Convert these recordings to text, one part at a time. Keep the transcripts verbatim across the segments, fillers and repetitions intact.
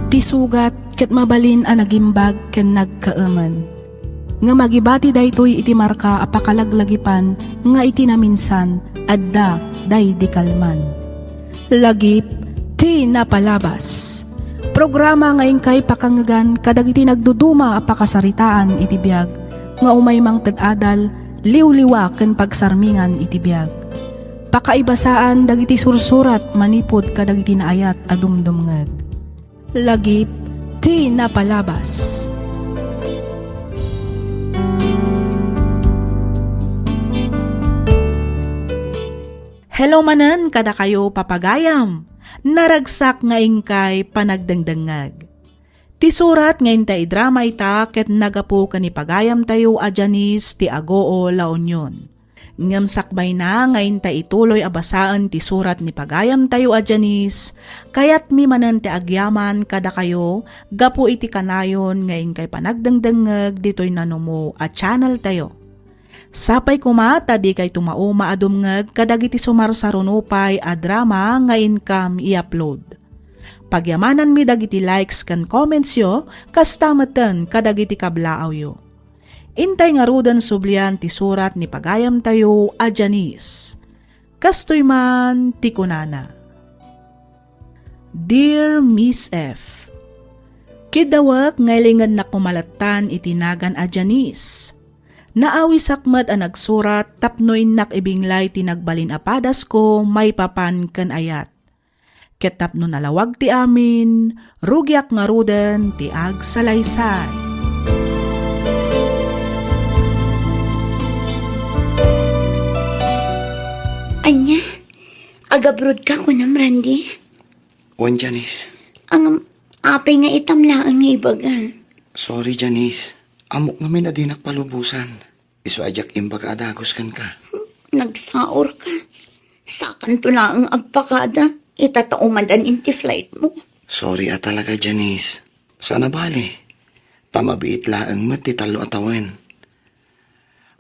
Ti sugat ket mabalin a nagimbag ken nagkaemen. Ngem agibati daytoy iti marka a pakalaglagipan nga iti naminsan adda daydi kalman. Lagip ti napalabas. Programa nga inkay pakangegan kadagiti nagduduma a pakasaritaan iti biag nga umay mangted adal, liwliwa ken pagsarmingan iti biag. Pakaibasaan dagiti sursurat manipud kadagiti naayat a dumdumngeg. Lagip ti napalabas. Hello manen kadakayo, papagayam. Naragsak nga inkay panagdengdengngeg. Ti surat nga inta idrama ita ket nagapu ken ni pagayamtayo a Janice ti Agoo, La Union. Ngem sakbayna nga inta ituloy a basaen ti surat ni pagayamtayo a Janice, kayatmi manen ti agyaman kadakayo gapu iti kanayon nga inkay panagdengdengngeg ditoy nanumo a channeltayo. Sapay koma ta dikay tumauma a dumngeg kadagiti sumarsaruno pay a drama nga inkam i-upload. Pagyamananmi dagiti likes ken commentsyo, kasta metten kadagiti kablaawyo. Intay ngaruden sublian ti surat ni pagayamtayo a Janice. Kastoy man ti kunana, Dear Miss F, Kiddawek nga ilingennak kumalattan iti nagan a Janice. Naawisak met a nagsurat tapno innak ibinglay ti nagbalin a padasko maipapan ken ayat. Ket tapno nalawag ti amin, rugiak ngaruden ti agsalaysay. Ania? Agabrodka kunam, Randy? Wen, Janice. Ang apay nga itam laeng nga ibaga? Sorry, Janice. Ammok ngamin a dinak palubosan. Isu a diak imbaga a dagus kenka. Nagsaor ka. Sakanto laeng agpakada. Ita ta umadan iti flight mo. Sorry a talaga, Janice. Saan a bale. Ta mabiit laeng met ti tallo a tawen.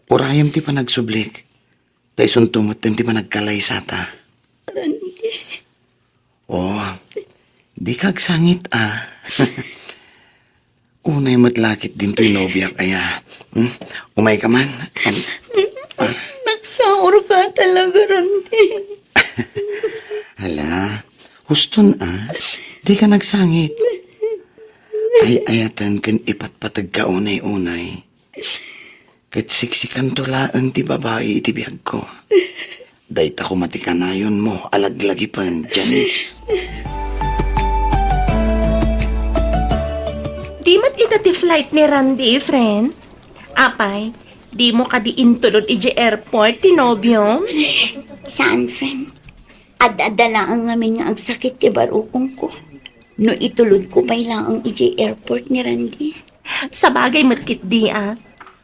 Urayem ti panagsublik. Ta isunto metten ti panagkalaysata. Randy. Oh, dika agsangit, ah. Unay met la ketdin toy nobiak aya. Hmm? Umayka man. Am-, ah. Nagsaor ka talaga, Randy. Hala, huston, ah. Dika nagsangit. Ay-ayaten ken ipatpategka unay-unay. Ket siksikanto laeng ti babai iti biagko. Dayta koma ti kanayonmo a laglagipen, Janice. Di met ita ti flight ni Randy, friend? Apay, dimo kadi intulod idiay airport ti nobiom? Saan, friend? Ad-adda laeng ngamin nga agsakit ti barukongko. No itulodko pay laeng idiay airport ni Randy. Sabagay met ketdi a.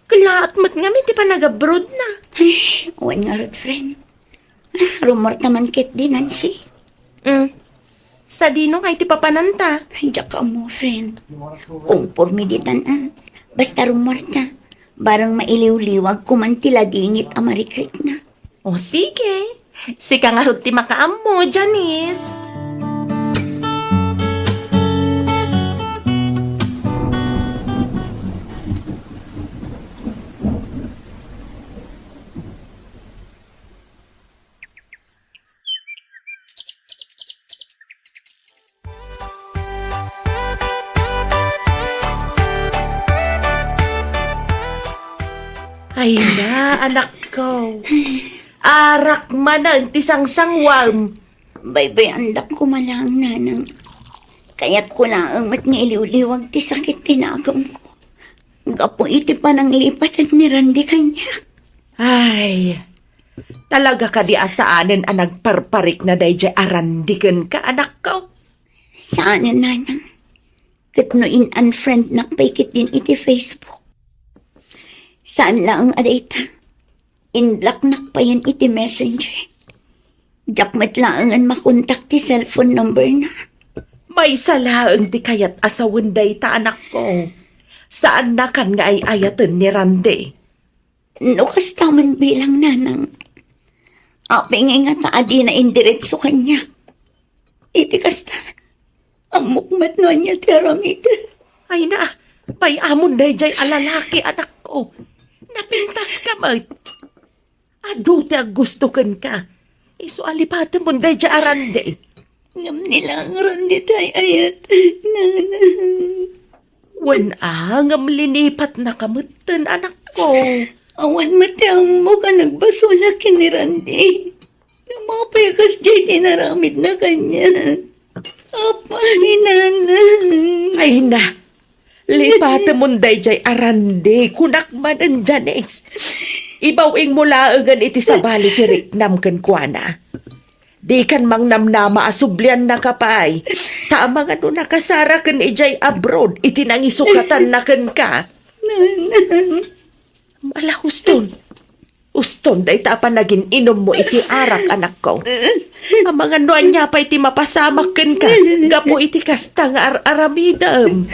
Kellaat met ngamin ti panagabrodna. Ay, wen ngarud, friend. Ah, rummuarta man ketdi, Nancy. Mm. Sadino ngay ti papananta? Ay, diak ammo, friend. Komporme ditan, ah. Basta rummuarta. Bareng mailiwliwagko man ti ladingit a marikrikna. O sige. Sika ngarud ti makaammo, Janice. Ay na, anakko. Arak manen ti sangsangwam. Baybay-andak koma laeng, nanang. Kayatko laeng met nga iliwliwag ti sakit ti nakemko. Gapu iti pananglipatan ni Randy kaniak. Ay, talaga kadi a saanen a nagparparikna daydiay a Randy kenka, anakko? Saanen, nanang. Ket no in-unfriendnak pay ketdin iti Facebook. Saan laeng a dayta. Inblocknak payen iti Messenger. Diak met laengen makontak ti cellphone numberna. Maysa laeng ti kayat a sawen dayta, anakko. Saannakan nga ay-ayaten ni Randy. No kasta man bilang, nanang, apay ngay ngata a dina indiretso kaniak? Iti kasta, ammok Malipat no ania ti aramid. Ay na, bay-amon daydiay a lalaki, anakko. Napintaska met. Adu ti aggusto kenka. Isu a lipatemon daydiay a Randy. Ngem ni laeng Randy ti ay-ayat, nana. Wen a, ngem linipatnaka metten, anakko. Awan met ti ammok a nagbasolak ken ni Randy. Ngem apay a kasdiay ti inaramidna kaniak? Apay, nana. Ay na, lipatemon daydiay a Randy, kunak manen, Janice. Ibaw-ingmo laengen iti sabali ti riknam kenkuana. Dikan mangnamnama a subliannaka pay, ta amangan no nakasaraken idiay abroad iti nangisukatanna kenka. Ala, uston. Uston dayta a panagin-inummo iti arak, anakko. Amangan no ania pay ti mapasamak kenka gapu iti kasta nga ar-aramidem.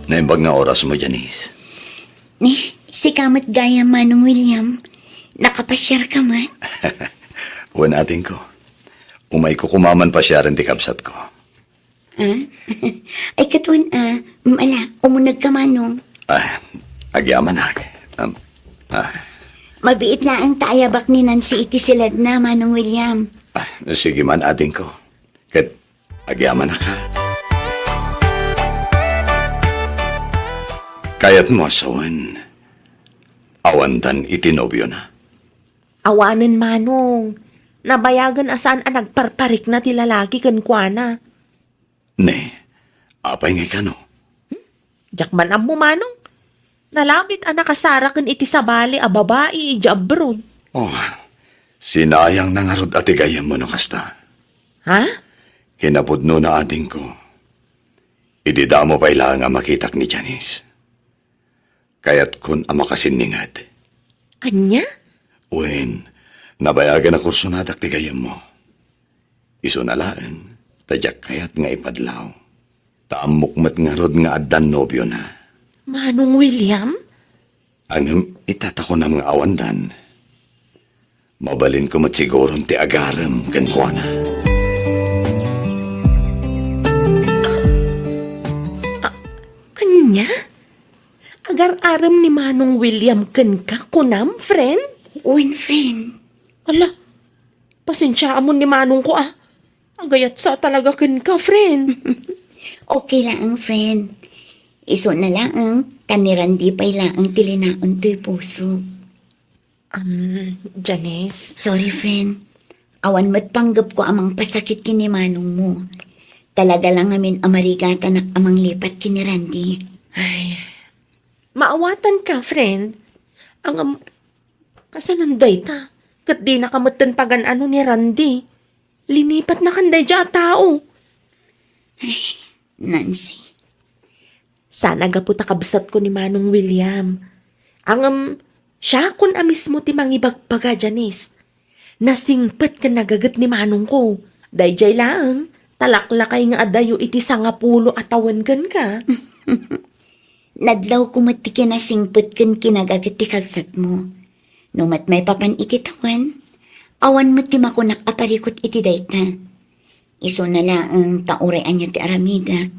Naimbag nga orasmo, Janice. Ni, sika met gayam, Manong William. Nakapasiarka met? Wen, adingko. Umayko koma man pasiaren ti kabsatko. Ah? Ay, ket wen, ah, mm, ala, umunegka, Manong. Ah, agyamanak. Um, ah. Mabiit laeng ta ayabak ni Nancy iti siledna, Manong William. Ah, sige man, adingko. Ket agyamanak, ha? Kayatmo a sawen, awandan iti nobiona? Awanen, Manong. Nabayagen a saan a nagparparikna ti lalaki kenkuana. Ne, apay ngay kano? Hmm? Diak man ammo, Manong. Nalabit a nakasaraken iti sabali a babai idiay abroad. Oh, sinayangna ngarud a ti gayyemmo no kasta. Ha? Kinapudnona, adingko. Idi damo pay laeng a makitak ni Janice. Kayatkon a makasinninged. Ania? Wen, nabayagen a kursonadak ti gayyemmo. Isuna laeng, ta diak kayat nga ipadlaw. Ta ammok met ngarud nga addan nobiona. Manong William? Ngem ita ta kunam nga awandan. Mabalinko met siguron ti agarem kenkuana. A-, ania? Agar-arem ni Manong William kenka, kunam, friend? Wen, friend. Ala, pasensiaamon ni Manongko, ah. Agayatsa talaga kenka, friend. Okay laeng, friend. Isuna laeng, ta ni Randy pay laeng ti linaon toy puso. Um, Janice? Sorry, friend. Awan met panggepko a mangpasakit ken ni manongmo. Talaga la ngamin a marigatanak a manglipat ken ni Randy. Ay, maawatanka, friend. Ngem, kasanon dayta? Ket dinaka metten pagan-ano ni Randy. Linipatnakan daydiay a tao. Ay, Nancy. Saan a gapu ta kabsatko ni Manong William. Ngem, siakon a mismo ti mangibagbaga, Janice. Nasingpet ken nagaget ni manongko. Daydiay laeng, talaklakay nga adayo iti sangapulo a tawen kenka. Nadlawko met ti kinasingpet ken kinagaget ti kabsatmo. No met maipapan iti tawen, awan met ti makunak a parikut iti dayta. Isuna laeng ta uray ania ti aramidek,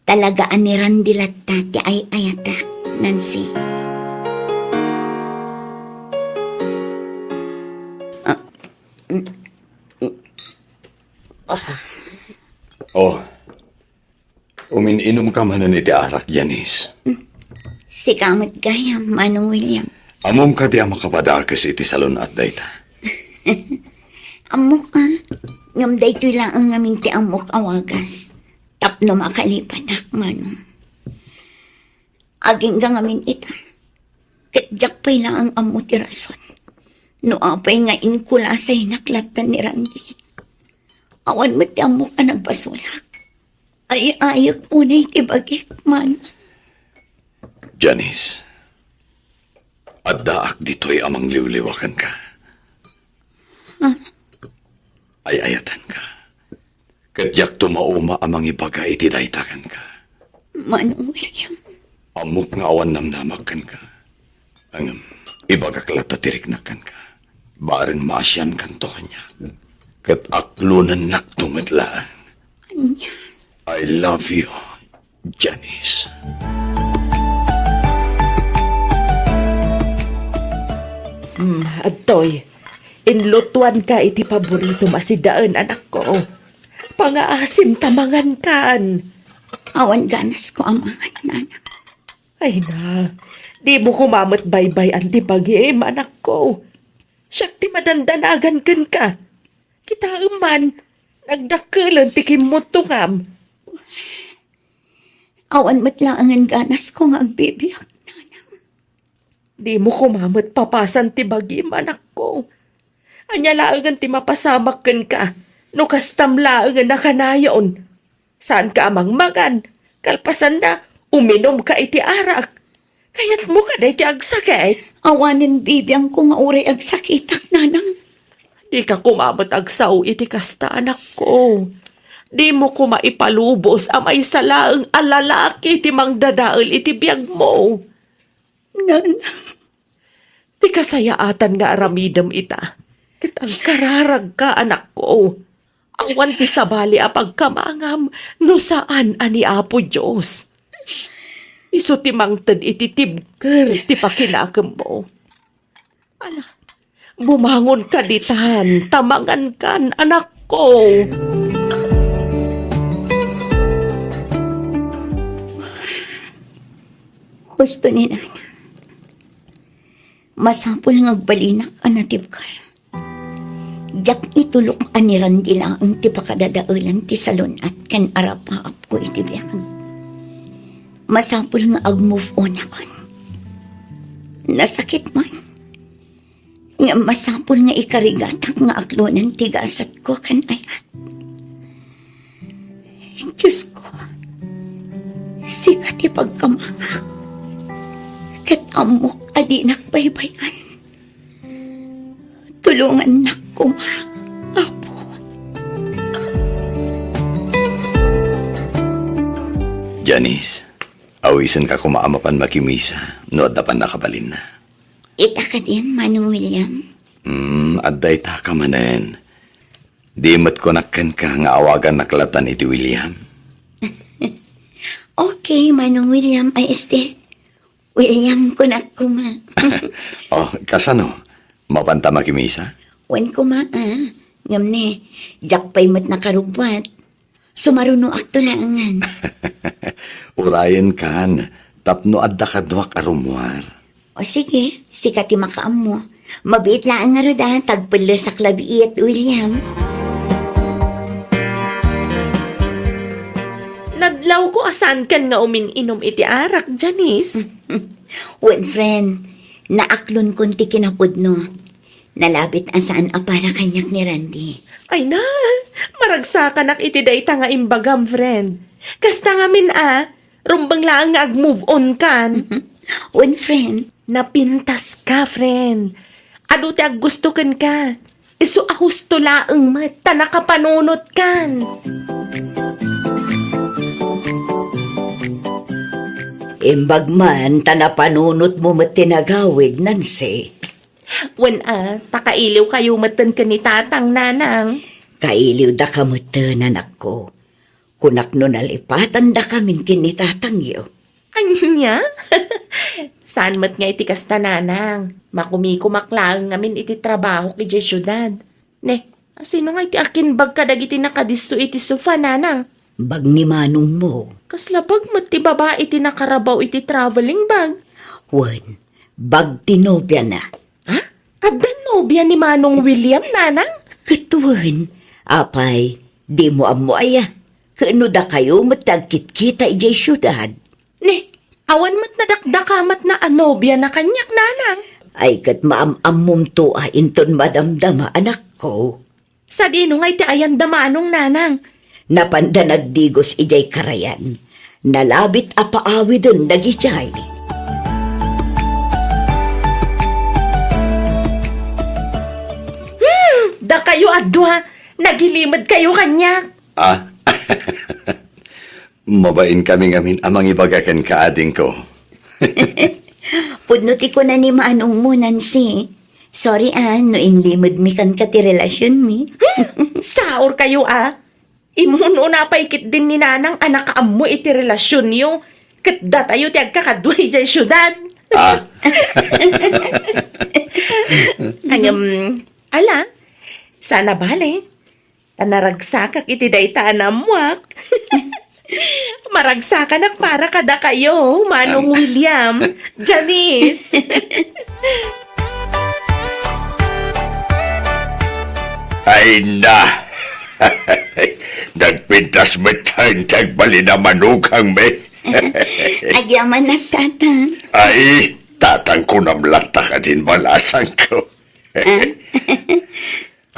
talaga a ni Randy latta ti ay-ayatek, Nancy. Ah, mm, mm, ah. Oh, umin-inumka manen iti arak, Janice. Sika met gayam, Manong William. Ammom kadi a makapadakes iti salun-at dayta? Ammok a, ngem daytoy laeng ngamin ti ammok a wagas tapno makalipatak, Manong. Agingga ngamin ita, ket diak pay laeng ammo ti rason no apay nga inkulasaynak latta ni Randy. Awan met ti ammok a nagbasolak. Ay-ayek unay ti bagik, Manong. Janice, addaak ditoy a mangliwliwa kenka. Ay-ayatenka. Ket diak tumauma a mangibaga iti dayta kenka. Manong William. Ammok nga awan namnamak kenka. Ngem, ibagak latta ti riknak kenka. Bareng maasiankanto kaniak. Ket aklonennakto met laeng. Ania? I love you, Janice. Hmm, adtoy. Inlutoanka iti paboritom a sidaen, anakko. Pangaasim ta mangankan. Awan ganasko a mangan, nanang. Ay na, dimo koma met baybay-an ti bagim, anakko. Siak ti madandanagan kenka. Kitaem man, nagdakkelen ti kimmuttongam. Awan met laengen ganasko nga agbibiag, nanang. Dimo koma met papasan ti bagim, anakko. Ania laengen ti mapasamak kenka no kastam laengen a kanayon? Saanka a mangmangan, kalpasanna, uminumka iti arak. Kayatmo kadi ti agsakit? Awanen bibiangko nga uray agsakitak, nanang. Dika koma met agsao iti kasta, anakko. Dimo koma ipalubos a maysa laeng a lalaki ti mangdadael iti biagmo. Nanang. Ti kasayaatan nga aramidem ita, ket agkararagka, anakko. Awan ti sabali a pagkamangam no saan a ni Apo Dios. Isu ti mangted iti tibker ti pakinakemmo. Ala, bumangonka ditan, ta mangankan, anakko. Husto ni Nanang. Masapul nga agbalinak a natibker. Diak itulok a ni Randy laeng ti pakadadaelan ti salun-at ken arapaapko iti biag. Masapul nga ag-move on akon. Nasakit man. Ngem masapul nga ikarigatak nga aklonen ti gasatko ken ayat. Diosko, sika ti pagkamangak, ket ammok a dinak baybay-an. Tulongannak koma, Apo. Janice, awisenka koma a mapan makimisa no adda pannakabalinna. Ita kadin, Manong William? Hmm, adda itaka manen. Di met kunak kenka nga awagannak latan iti William. Okay, Manong William, ay este. William, kunak koma. Oh, kasano? Mapanta makimisa? Wen koma, ah. Ngem ne, diak pay met nakarubbuat. Sumarunoakto laengen. Urayenkan, tapno adda kaduak a rummuar. O sige, sika ti makaammo. Mabiit laeng ngarud a, tagpellesak labiit, William. Nadlawko a saankan nga umin-inom iti arak, Janice. Wen, friend, naaklonkon ti kinapudno. Nalabit a saan a para kaniak ni Randy. Ay na, maragsakanak iti dayta nga imbagam, friend. Kasta ngamin a, rumbeng laeng nga ag-move on kan. Wen, friend. Napintas ka, friend. Adu ti aggusto kenka. Isu a husto laeng met ta nakapanunot kan. Imbag man ta napanunot mo met ti nagawid, Nancy. Wen a, pakailiw kayo metten ken ni Tatang, Nanang. Kailiw da ka metten, anakko. Kunak no nalipatan da kamin ken ni Tatang yo. Anya? Saan met nga iti kasta, Nanang. Makumikumak laeng ngamin iti trabahok idiay siudad. Ne, asino nga iti akimbag kadagiti nakadisso iti sofa, Nanang? Bag ni manong mo. Kasla bag met ti babai ti nakarabaw iti traveling bag? Wen, bag ti nobiana. Ha? Addan nobia ni Manong William, Nanang? Ket wen, apay, di mo ammo aya? Ket no dakayo met ti agkitkita idiay siudad. Ne, awan met nadakdakamatna a nobiana kaniak, Nanang. Ay, ket maam-ammomto a inton madamdama, anakko. Sadino ngay ti ayan da manong, Nanang? Napanda nagdigos idiay karayan. Nalabit a paawiden dagidiay. Hmm, dakayo a dua, nagilimed kayo kaniak. Ah, mabain kami ngamin a mangibaga kenka, adingko. Pudno ti kuna ni manong mo, Nancy. Sorry, ah, no inlimedmi kenka ti relasionmi. Saor kayo, ah. Immun-una pay ketdin ni Nanang a nakaammo iti relasionyo, ket datayo ti agkakadua idiay siudad. Ah. Ngem, ala, saan a bale. Ta naragsakak iti dayta a naammoak. Maragsakanak para kadakayo, Manong Am- William, Janice. Ay na! Nagpintas met ti agbalin a manukangmi. Agyamanak, Tatang. Ay, tatang kunam latta kadin balasangko. Ah?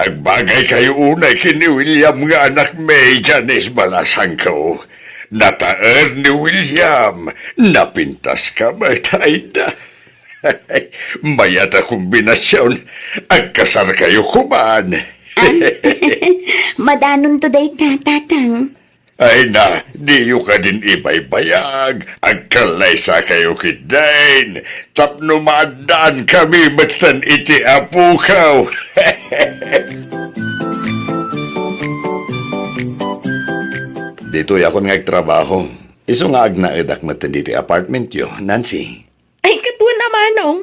Agbagaykayo unay ken ni William nga anakmi, Janice, balasangko. Nataer ni William, napintaska met, ay na. Mayat a kombinasion, agkasarkayo koman. Ah, madanonto dayta, Tatang. Ay na, diyo kadin ibaybayag, agkallaysakayo ketdin, tapno maaddaankami metten iti apokaw. Ditoyakon nga agtrabaho. Isu nga agnaedak metten ditoy apartmentyo, Nancy. Ay, kaduana, Manong.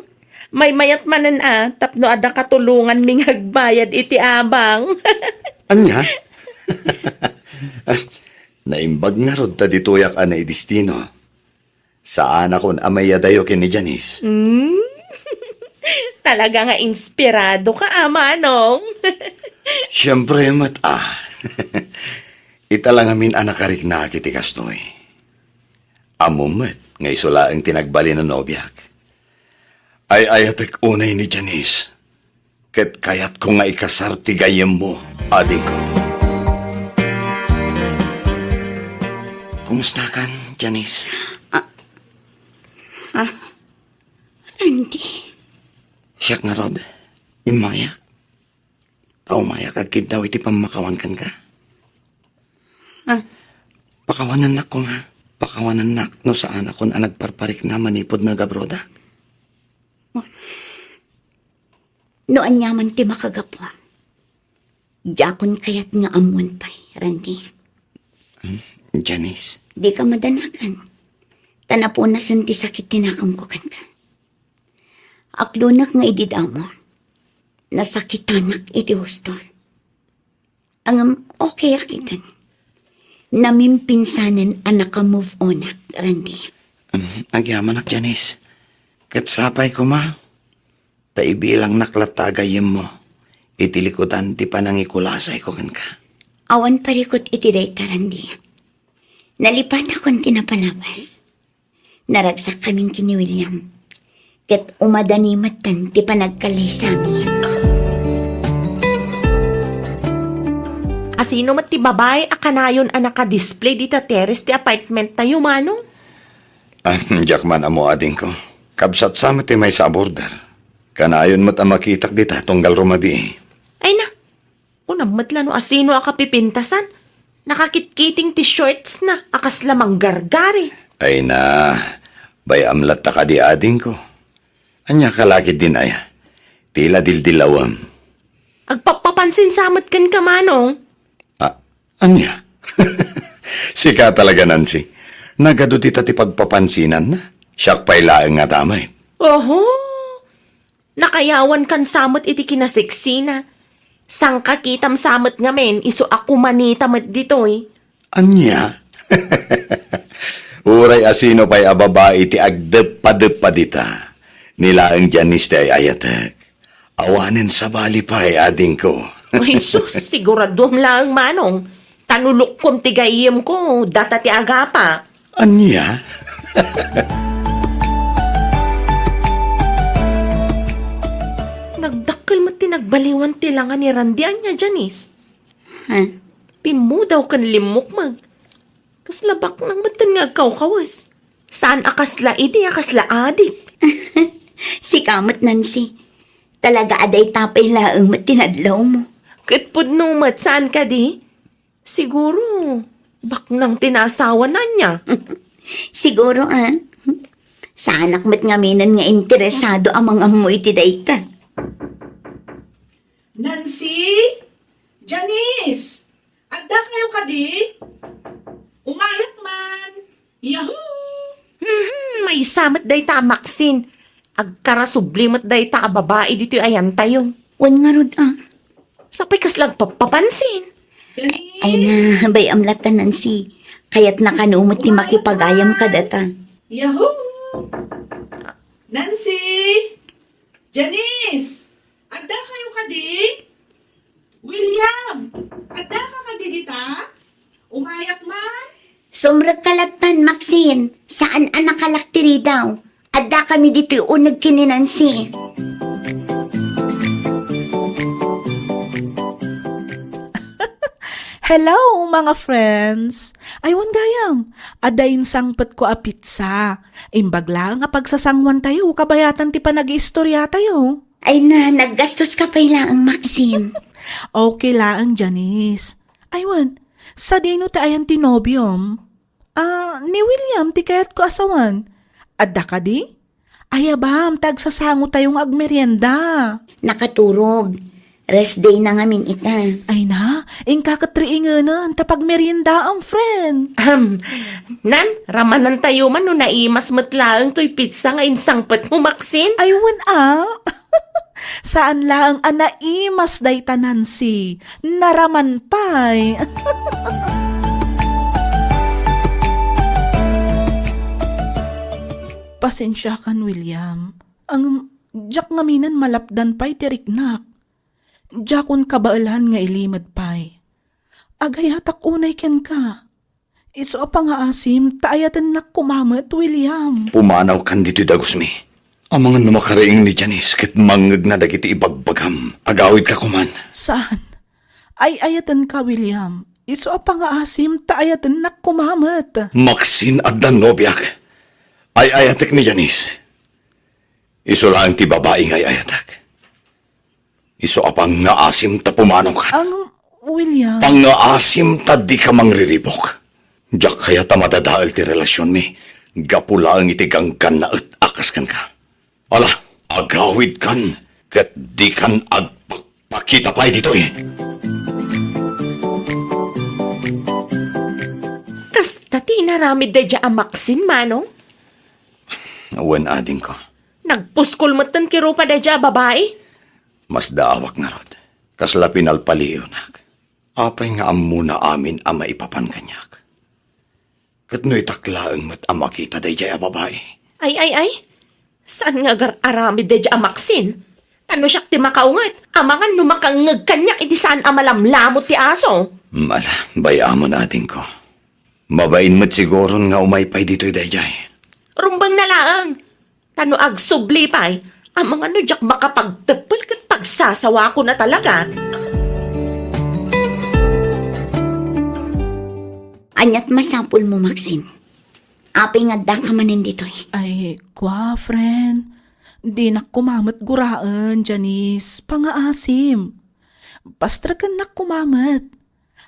Maymayat manen a, tapno adda katulonganmi nga agbayad iti abang. Ania? Naimbag ngarud ta ditoyak a naidestino. Saanakon a mayadayo ken ni Janice. Hmm? Talaga nga inspirado ka, a, Manong. Siempre met, a. Ita la ngamin a nakariknaak iti kastoy. Ammom met nga isu laeng ti nagbalin a nobiak. Ay-ayatek unay ni Janice, ket kayatko nga ikasar ti gayyemmo, adingko. Kumustakan, Janice? Ah, ah, Randy. Siak ngarud, immayak. Ta umayak agkiddaw iti pammakawan kenka. Ah. Pakawanennak koma. Pakawanennak no saanakon a nagparparikna manipud nagabrodak. No aniaman ti makagapu, diakon kayat nga ammoen pay, Randy. Hmm, Janice. Dika madanagan. Ta napunasen ti sakit ti nakemko kenka. Aklonak nga idi damo, nasakitanak iti husto. Ngem okay a kiten. Namimpinsanen a naka-move on-ak, Randy. Em, agyamanak, Janice. Ket sapay koma, ta ibilangnak latta a gayyemmo iti likudan ti panangikulasayko kenka. Awan parikut iti dayta, Randy. Nalipatakon ti napalabas. Naragsakkamin ken ni William. Ket umadani metten ti panagkallaysami. Asino met ti babai a kanayon a naka-display dita terrace ti apartment tayo, Manong? Ah, diak man ammo, adingko. Kabsat sa met ti maysa a border. Kanayon met a makitak dita tunggal rumabii. Ay na, kunam met la no asino a kapipintasan. Nakakitkiting ti shorts na a kasla manggargari. Ay na, bay-am latta kadi, adingko. Ania ka la ketdin aya? Ti la dildilawem. Agpappapansin sa met kenka, Manong. Ah, ania? Sika talaga, Nancy. Nagadu dita ti pagpapansinanna. Siak pay laeng nga damay. Oho. Nakayawankan sa met iti kinaseksina. Sangkakitam sa met ngamin, isu a kumanita met ditoy. Ania? Uray asino pay a babai ti agdeppadeppa dita. Ni laeng Janice ti ay-ayatek. Awanen sabali pay, adingko. Ay, sus, siguraduam laeng, Manong. Ta no lukkom ti gayyemko, data ti agapa. Ania? Nagdakkel met ti nagbaliwan ti langa ni Randy. Ania, Janice? Ha? Pimmudaw ken limmukmeg. Kasla baknang metten nga agkawkawes. Saan a kasla idi a kasla adik. Sika met, Nancy. Talaga a dayta pay laeng met ti nadlawmo. Ket pudno met, saan kadi? Siguro, baknang ti naasawana, ania? Siguro, ah. Saanak met ngaminen nga interesado a mangammo iti dayta. Nancy? Janice? Adda kayo kadi? Umayak man! Yahoo! Mhm, maysa met dayta a Maxine. Agkarasubli met dayta a babai ditoy ayantayo. Wen ngarud, a. Sapay kasla agpappapansin. Janice? Ay na, bay-am latta, Nancy. Kayatna kano met ti makipagayam kadata. Yahoo! Nancy! Janice! Adda kayo kadi? William! Adda ka kadi dita? Umayak man? Sumrekka lattan, Maxine. Saan a nakalak ti ridaw. Adda kami ditoy uneg ken ni Nancy. Hello, mga friends! Ay, wen gayam, adda insangpetko a pizza. Imbag laeng a pagsasanguantayo, kabayatan ti panagiistoriatayo. Ay na, naggastos ka pay laeng, Maxine. Okay laeng, Janice. Ay, wen, sadino ti ayan ti nobiom? Ah, ni William ti kayatko a sawen. Adda kadi? Ay, abam, ta agsasangotayo nga agmerienda. Nakaturog. Rest day na ngamin ita. Ay na, inka ket riingenen ta pagmeriendaam, friend. Ahem. Nan, ramanantayo man no naimas met laeng toy pizza nga insangpetmo, Maxine. Ay, wen a. Saan laeng a naimas dayta, Nancy. Naraman pay. Pasensiakan, William. Ngem, diak ngaminen malapdan pay ti riknak. Diakon kabaelan nga ilimed pay. Agayatak unay kenka. Isu a pangaasim ta ayatennak koma met, William. Pumanawkan ditoy dagusmi. Amangan no makariing ni Janice ket mangngegna dagiti ibagbagam. Agawidka koman. Saan? Ay-ayatenka, William. Isu a pangaasim ta ayatennak koma met. Maxine, adda nobiak. Ay-ayatek ni Janice. Isu laeng ti babai nga ay-ayatek. Isu a pangngaasim ta pumanawkan. Ang, William. Pangngaasim ta dika mangriribuk. Diak kayat a madadael ti relasionmi gapu laeng iti ganggannaet a kas kenka. Ala, agawidkan ket dikan agpakpakita pay ditoy. Kasta ti inaramid daydiay a Maxine, Manong? Wen, adingko. Nagpuskol metten ti rupa daydiay a babai? Masdaawak ngarud. Kasla pinalpaliiwnak. Apay nga ammona amin a maipapan kaniak? Ket no itak laeng met a makita daydiay a babai? Ay, ay, ay. Saan nga agar-aramid daydiay a Maxine? Ta no siak ti makaunget, amangan no makangngeg kaniak iti saan a malamlamot ti aso. Ala, bay-amon, adingko. Mabain met siguron nga umay pay ditoy daydiay. Rumbeng na laeng. Ta no agsubli pay, amangan no diak makapagteppel ket pagsasawakon a talaga. Ania ti masapulmo, Maxine? Apay nga addaka manen ditoy? Ay, kua, friend. Dinak koma met guraen, Janice. Pangaasim. Pastrekennak koma met.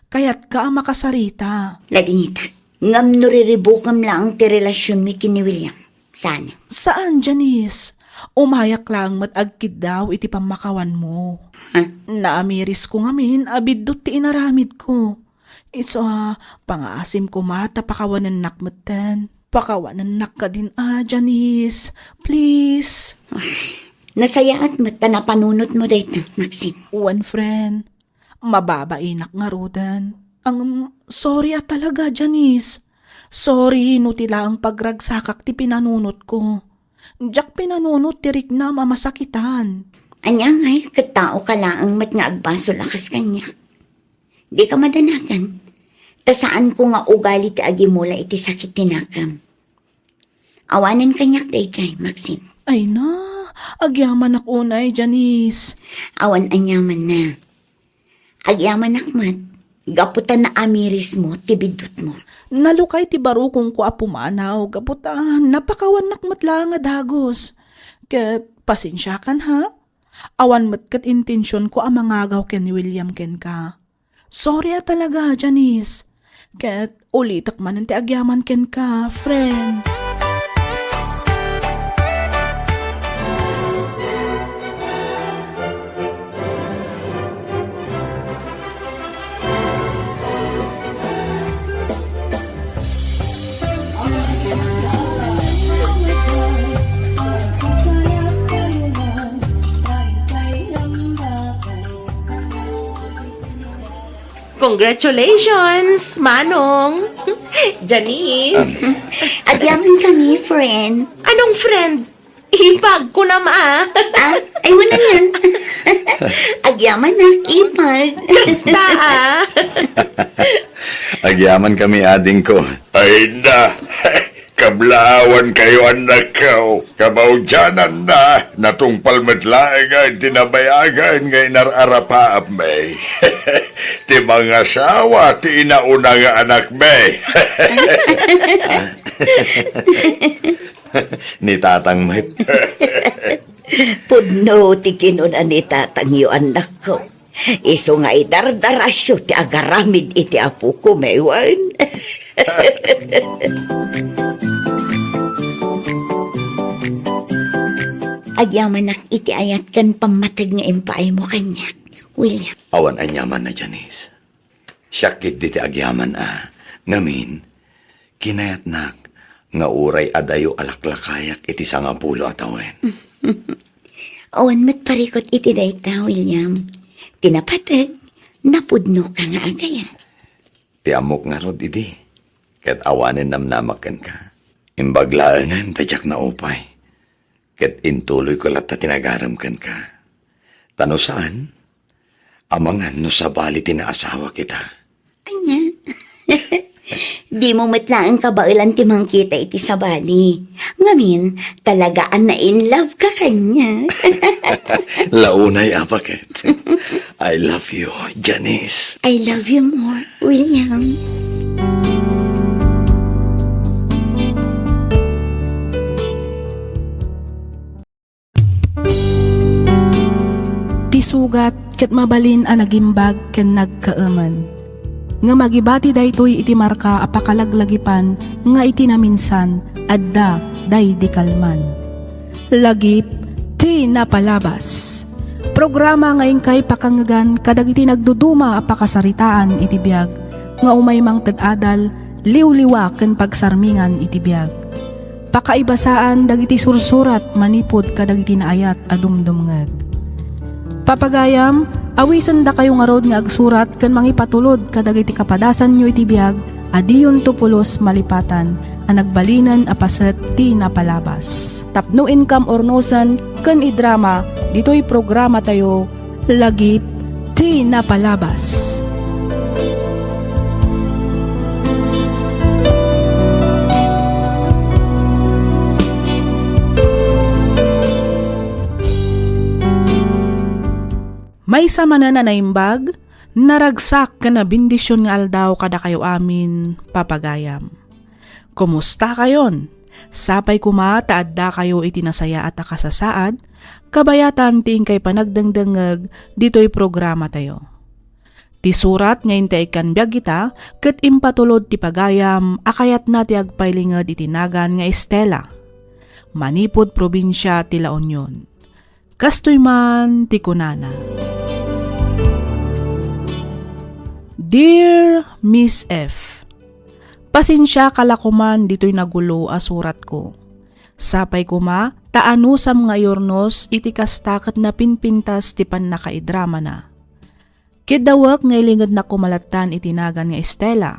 Kayatka a makasarita. Ladingitak. Ngem no riribukem laeng ti relasionmi ken ni William, saan? Saan, Janice. Umayak laeng met agkiddaw iti pammakawanmo. Ha? Naamirisko ngamin a biddut ti inaramidko. Isu a, pangaasim koma ta pakawanennak metten. Pakawanennak kadin a, Janice. Please. Ay, nasayaat met ta napanunotmo dayta, Maxine. Wen, friend. Mababainak ngaruden. Ang, sorry a talaga, Janice. Sorry no ti laeng pagragsakak ti pinanunotko. Diak pinanunot ti riknam a masakitan. Ania ngay, ket tao ka laeng met nga agbasol a kas kaniak. Dika madanagan. Ta saanko nga ugali ti agimula iti sakit ti nakam. Awanen kaniak daydiay, Maxine. Ay na, agyamanak unay, Janice. Awan aniaman na. Agyamanak met, gapu ta naamirismo ti biddutmo. Nalukay ti barukongko a pumanaw, gapu ta napakawannak met laeng a dagus. Ket pasensiakan, ha? Awan met ket intensionko a mangagaw ken ni William kenka. Sorry a talaga, Janice. Ket ulitek manen ti agyaman kenka, friend. Congratulations, Manong! Janice! Agyaman kami, friend. Anong friend? Ipag ko na, ma. Ah, ay, wala yan. Agyaman na, ipag. Kasta, ah. Agyaman kami, ading ko. Ay na, kablaawan kayo, anak ko. Kamaudianan na, natungpal met laeng ti nabayagen nga inar-arapaapmi. Ti mangasawa, ti inauna nga anakmi. Ni tatang met. Pudno ti kinuna ni tatangyo, annakko. Isu nga idardarasyo ti agaramid iti apoko, mewan. Agyamanak iti ayat ken pammateg nga impaaymo kaniak, William. Awan aniamanna, Janice. Siak ketdi ti agyaman a. Ngamin, kinayatnak nga uray adayo a laklakayak iti sangapulo a tawen. Awan met parikut iti dayta, William. Ti napateg, napudnoka nga agayat. Ti ammok ngarud idi, ket awanen namnamak kenka. Imbag laengen ta diak naupay, ket intuloyko latta ti nagarem kenka. Ta no saan, amangan no sabali ti naasawa kita. Ania? Dimo met laeng kabaelan ti mangkita iti sabali. Ngamin, talaga a na-in love ka kaniak. Launay a paket. I love you, Janice. I love you more, William. Ti sugat ket mabalin a nagimbag ken nagkaemen. Ngem agibati daytoy iti marka a pakalaglagipan nga iti naminsan, adda daydi kalman. Lagip ti napalabas. Programa nga inkay pakangngegan kadagiti nagduduma a pakasaritaan iti biag nga umay mangted adal, liwliwa ken pagsarmingan iti biag. Pakaibasaan dagiti sursurat manipud kadagiti naayat a dumdumngeg. Papagayam, awisendakayo ngarud nga agsurat ken mangipatulod kadagiti kapadasanyo iti biag a diyonto pulos malipatan a nagbalinen a paset ti napalabas. Tapno inkam urnosen ken idrama ditoy programatayo, Lagip ti Napalabas. Maysa manen a naimbag, naragsak ken nabendision nga aldaw kadakayo amin, papagayam. Kumustakayon? Sapay koma ta addakayo iti nasayaat a kasasaad, kabayatan ti inkay panagdengdengngeg ditoy programatayo. Ti surat nga intay ikkan biag ita ket impatulod ti pagayam a kayatna ti agpailinged iti nagan nga Estela, manipud probinsia ti La Union. Kastoy man ti kunana, Dear Miss F, pasensiaka la koman ditoy nagulo a suratko. Sapay koma ta anusam nga iurnos iti kasta ket napinpintas ti pannakaidramana. Kiddawek nga ilingednak koma lattan iti nagan nga Estela.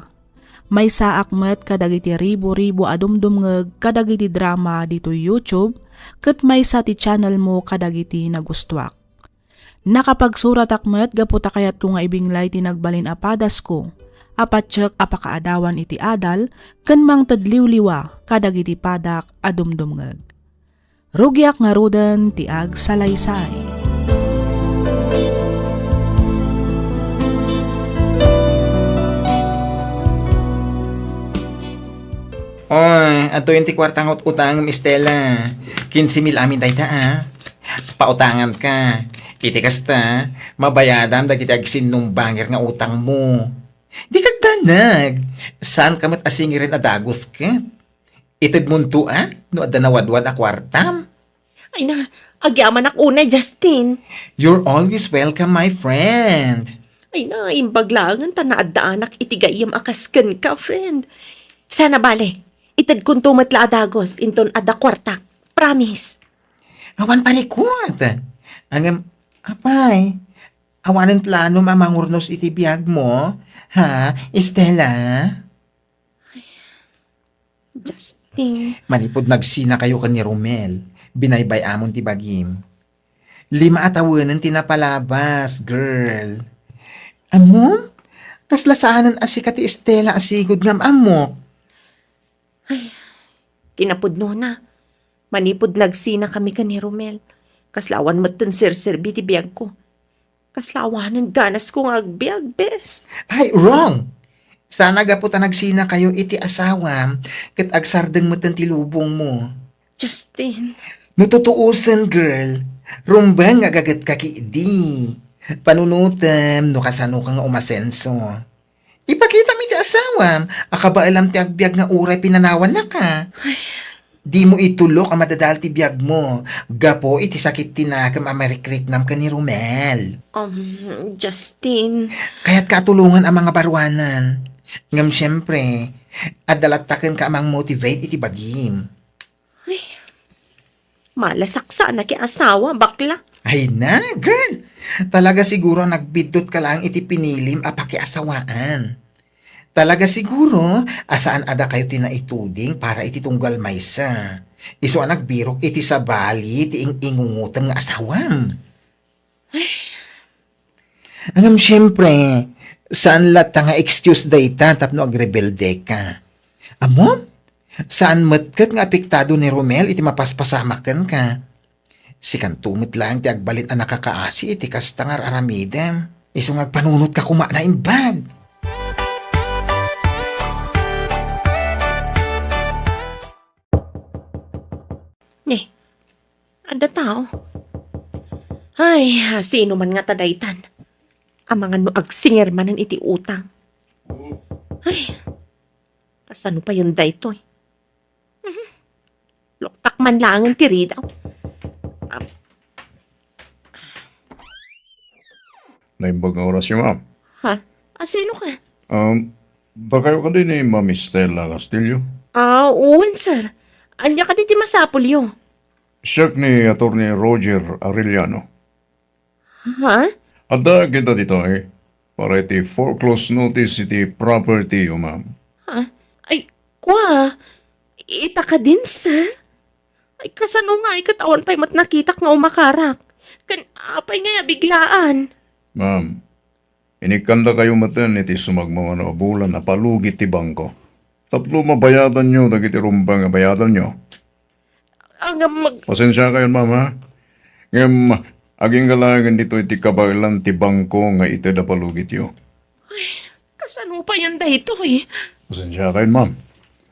Maysaak met kadagiti ribu-ribu a dumdumngeg kadagiti drama ditoy YouTube, ket maysa ti channelmo kadagiti nagustuak. Nakapagsuratak met gapu ta kayatko nga ibinglay ti nagbalin a padasko a patiek a pakaadawan iti adal ken mangted liwliwa kadagiti padak a dumdumngeg. Rugiak ngaruden ti agsalaysay. Oy, adtoyen ti kuarta nga ut-utangem, Estela. Kinse mil amin dayta, a. Pautanganka. Iti kasta, mabayadam dagiti agsinnumbanger nga utangmo. Dika agdanag. Saanka met a singiren a dagus ket. Itedmonto, a, no adda nawadwad a kuartam. Ay na, agyamanak unay, Justin. You're always welcome, my friend. Ay na, imbag laengen ta naaddaanak iti gayyem a kas kenka, friend. Sana bale, itedkonto met la a dagus inton adda kuartak. Promise. Awan parikut. Ngem, apay, Awanen planom a mangurnos iti biagmo, ha, Estela? Justin. Manipud nagsinakayo ken ni Romel, binaybay-amon ti bagim. Lima a tawenen ti napalabas, girl. Ammom? Kasla saanen a sika ti Estela a sigud nga am-ammok. Ay, kinapudnona. Manipud nagsinakami ken ni Romel, kasla awan metten serserbi ti biagko. Kasla awanen ganasko nga agbiag, bes. Ay, wrong! Sana gapu ta nagsinakayo iti asawam ket agsardeng metten ti lubongmo. Justin. No tutuosen, girl, rumbeng nga agagetka ketdi. Panunotem no kasanoka nga umasenso. Ipakitam iti asawam a kabaelam ti agbiag nga uray pinanawannaka. Ay. Dimo itulok a madadael ti biagmo gapu iti sakit ti nakem a marikriknam ken ni Romel. Um, Justin. Kayatka a tulongan a mangabaruanan. Ngem siempre, adda latta kenka a mang-motivate iti bagim. Ay, malasaksa na ti asawa, bakla. Ay na, girl! Talaga siguro a nagbiddutka laeng iti pinilim a pakiasawaan. Talaga siguro a saan a dakayo ti naituding para iti tunggal maysa. Isu a nagbirok iti sabali ti ing-ingungotem nga asawam. Ngem siempre, saan latta nga excuse dayta tapno agrebeldeka. Ammom? Saan met ket nga apektado ni Romel iti mapaspasamak kenka. Sikanto met laeng ti agbalin a nakakaasi iti kasta nga ar-aramidem. Isu nga agpanunotka koma naimbag. Ni, adda tao. Ay, sino man ngata daytan? Amangan no agsinger manen iti utang. Ay, kasano payen daytoy? Mhm. Loktak man laengen ti ridaw. Am. Naimbag nga orasyo, ma'am. Ha? A, sino ka? Um, dakayo kadi ni Ma'am Estela Castillo? Ah, wen, sir. Ania kadi ti masapulyo? Siak ni Attorney Roger Arellano. Ha? Adda kita ditoy para iti foreclosed notice iti property yo, ma'am. Ha? Ay, kua, ita kadin, sir? Ay, kasano nga, ay, ket awan pay met nakitak nga umakarak? Ken apay nga abiglaan? Ma'am, inikkandakayo metten iti sumagmamano a bulan a palugit ti bangko tapno mabayadanyo dagiti rumbeng a bayadanyo. Ngem mag- Pasensiakayon, ma'am, ha? Ngem, agingga laengen ditoy ti kabaelan ti bangko nga ited a palugityo. Ay, kasano payen daytoy? Pasensiakayon, ma'am.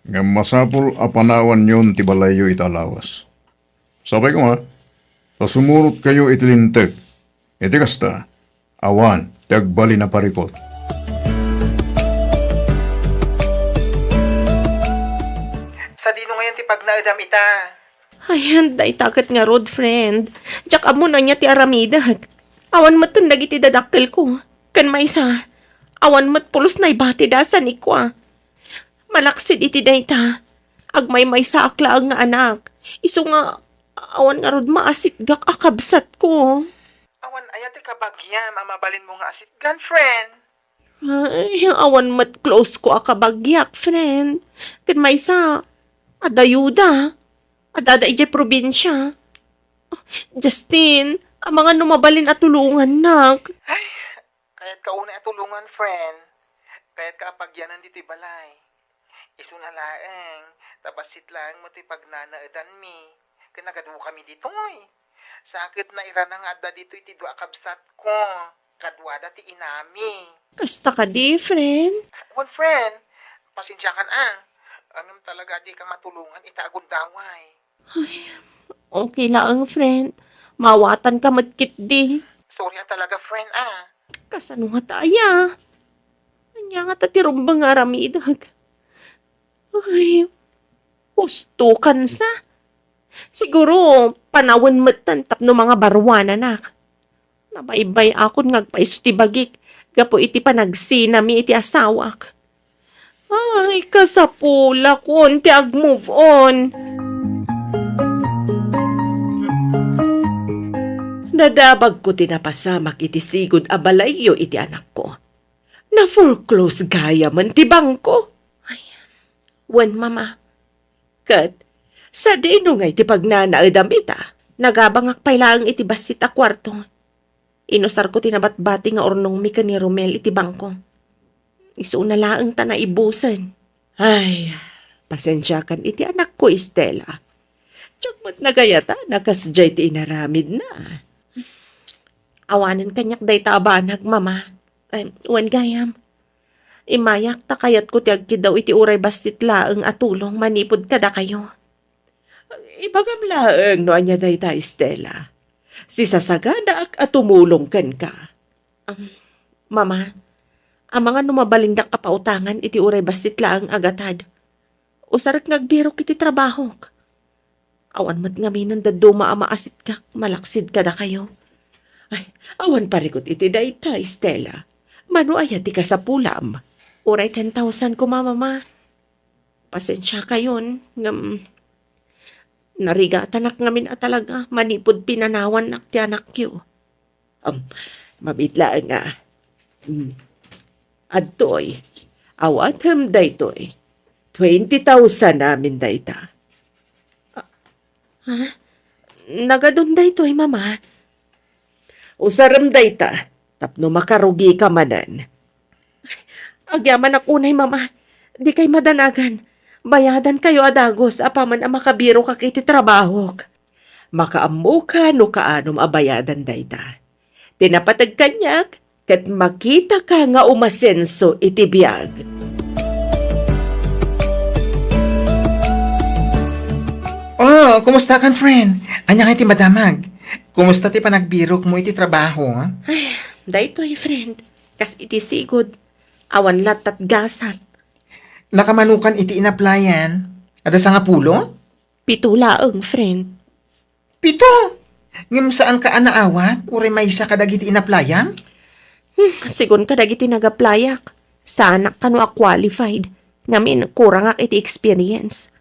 Ngem masapul a panawanyon ti balayyo ita a lawas. Sapay koma, ta sumurotkayo iti linteg. Iti kasta, awan ti agbalin a parikut. Sadino ngayon ti pagnaedam ita? Ay, dayta ket ngarud, friend. Diak ammo no ania ti aramidek. Awan metten dagiti dadakkelko. Ken maysa, awan met pulos naibatida a sanikua. Malaksid iti dayta, agmaymaysaak laeng nga anak. Isu nga, awan ngarud maasitgak a kabsatko. Awan aya ti kabagiam a mabalinmo nga asitgan, friend? Ay, awan met close ko a kabagiak, friend. Ken maysa, adda ayuda. Adda idiay probinsia. Justin, amangan no mabalin a tulongannak. Ay, kayatka unay a tulongan, friend. Kayatka a pagyanan ditoy balay. Isuna laeng, ta bassit laeng met ti pagnanaedanmi. Ken nagadukami ditoy. Sakit na irana nga adda ditoy ti dua a kabsatko. Kaduada ti inami. Kasta kadi, friend? Wen, friend. Pasensiakan, a. Ngem talaga a dika matulongan ita a gundaway. Ay, okay laeng, friend. Maawatanka met ketdi. Sorry a talaga, friend, a. Kasano ngata aya? Ania ngata ti rumbeng nga aramidek? Ay, husto kansa. Siguro, panawen metten tapno mangabaruananak. Nabaybay-akon nga agpayso ti bagik gapu iti panagsinami iti asawak. Ay, kasapulakon ti ag-move on. Nadabagko ti napasamak iti sigud a balayyo iti anakko. Na-foreclose gayamen ti bangko. Ay, wen, Mama. Ket, sadino ngay ti pagnanaedam ita? Nagabangak pay laeng iti bassit a kuarto. Inusarko ti nabatbati nga urnongmi ken ni Romel iti bangko. Isuna laeng ta naibusen. Ay, pasensiakan iti anakko, Estela. Diak met nagayatan a kasdiay ti inaramidna. Awanen kaniak dayta a banag, Mama. Ay, wen gayam. Immayak ta kayatko ti agkiddaw iti uray bassit laeng a tulong manipud kadakayo. Ibagam laeng no ania dayta, Estela. Sisasaganaak a tumulong kenka. Am, Mama, amangan no mabalindak a pautangan iti uray bassit laeng a gatad. Usarek nga agbirok iti trabahok. Awan met ngamin dadduma a maasitkak malaksid kadakayo. Ay, awan parikut iti dayta, Estela. Mano aya ti kasapulam? Uray ten thousand koma, Mama. Pasensiakayon, ngem narigatanak ngamin a talaga manipud pinanawannak ti anakyo. Um, mabiit laeng nga. Hmm. Adtoy. Awatem daytoy. Twenty thousand amin dayta. Ha? Nagadun daytoy, Mama. Usarem dayta, tapno makarugika manen. Agyamanak unay, Mama. Dikay madanagan. Bayadankayo a dagus apaman a makabirokak iti trabahok. Makaammoka no kaanom a bayadan dayta. Ti napateg kaniak, ket makitaka nga umasenso iti biag. Oh, kumusta kan, friend? Ania ngay ti madamag? Kumusta ti panagbirokmo iti trabaho, ha? Ay, daytoy, friend. Kas iti sigud, awan lattat gasat. Nakamanokan iti inaplayan? Adda sangapulo? Pito laeng, friend. Pito? Ngem saanka a naawat, uray maysa kadagiti inaplayam? Hmm, sigun kadagiti nagaplayak, saanak kano a qualified, ngamin kurangak iti experience.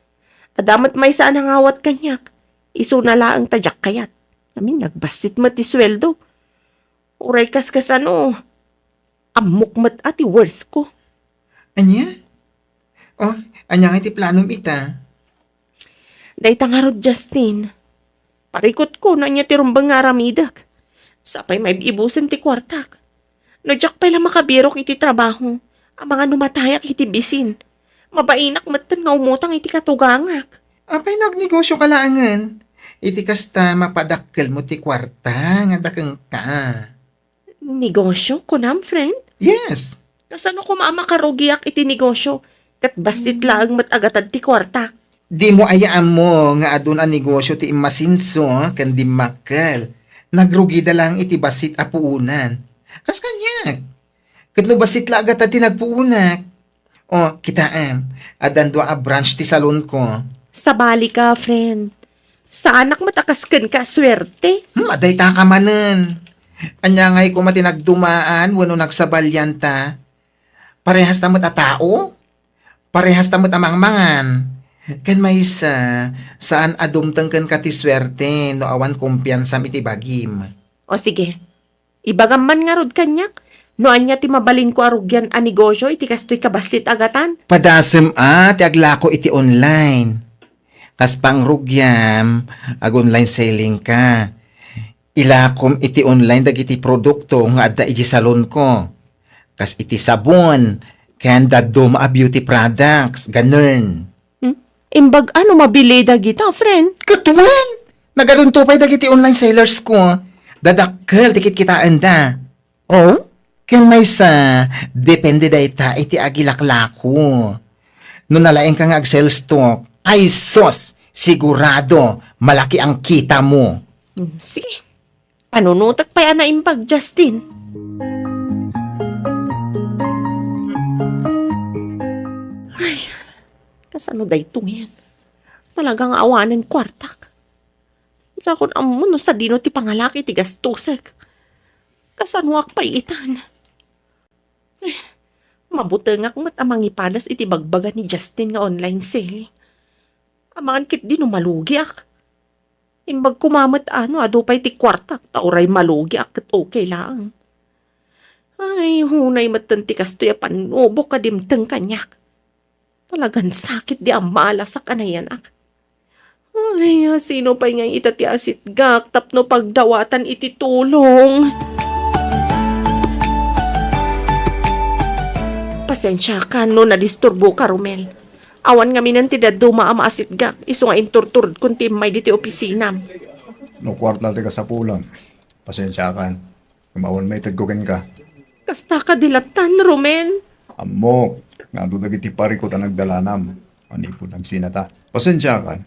Adda met maysa a nangawat kaniak, isuna laeng ta diak kayat. Ngamin nagbassit met ti sueldo. Uray kas kasano, ammok met a ti worth ko. Ania? Oh, ania nga ti planom ita? Dayta ngarud, Justin. Parikutko no ania ti rumbeng nga aramidek. Sapay maib-ibusen ti kuartak. No diak pay la makabirok iti trabaho, amangan no matayak iti bisin. Mabainak metten nga umutang iti katugangak. Apay no agnegosyo ka laengen? Iti kasta, mapadakkelmo ti kuarta nga dakengka. Negosyo, kunam, friend? Yes. Kasano koma a makarugiak iti negosyo? Ket bassit laeng met a gatad ti kuartak. Dimo aya ammo nga adun a negosyo ti immasinso ken dimmakkel? Nagrugida laeng iti bassit a puonan. Kas kaniak. Ket no bassit la a gatad ti nagpuonak, O, kitaem, addan dua a branch ti salonko. Sabali ka, friend. Saanak met a kas kenka a suerte. Hmm, adayta ka manen. Ania ngay koma ti nagdumaan wenno nagsabalian ta? Parehas ta met a tao? Parehas ta met a mangmangan? Ken maysa, saan a dumteng kenka ti suerte no awan kumpiansam iti bagim. O sige, ibagam man ngarud kaniak, no ania ti mabalinko a rugian a negosyo iti kastoy kabassit a gatan? Padasem a ti aglako iti online. Kas pangrugiam, ag-online selling ka. Ilakom iti online dagiti produkto nga adda iti salonko. Kas iti sabon, ken dadduma a beauty products, ganern. Hmm? Imbag-a no mabili dagita, friend? Ket wen, nagadunto pay dagiti online sellers ko. Dadakkel ti kitkitaenda. Oh? Ken maysa, depende dayta iti agilaklako. No nalaingka nga ag-sales talk, ay sus, sigurado, malaki ang kita mo. Hmm, sige. Panunotek pay a naimbag, Justin. Ay, kasano daytoyen? Talaga nga awanen kuartak. Diakon ammo no sadino ti pangalak iti gastosek. Kasanoak pay itan? Eh, mabutengak met a mangipadas iti bagbaga ni Justin nga online selling. Amangan ketdi no malugiak. Imbag koma met a no adu pay ti kuartak, ta uray malugiak ket okay laeng. Ay, hunay metten ti kastoy a pannubok a dimteng kaniak. Talagan sakit di a malasak a nayanak. Ay, sino pay ngay ita ti asitgak tapno pagdawatan iti tulong? Pasensiakan no nadisturboka, Romel. Awan ngaminen ti dadduma a maasitgak, isu nga inturturedkon ti immay ditoy opisinam. No kuarta ti kasapulam, pasensiakan. Ngem awan maitedko kenka. Kasta kadi lattan, Romel? Ammok nga adu dagiti parikut a nagdalanam manipud nagsinata. Pasensiakan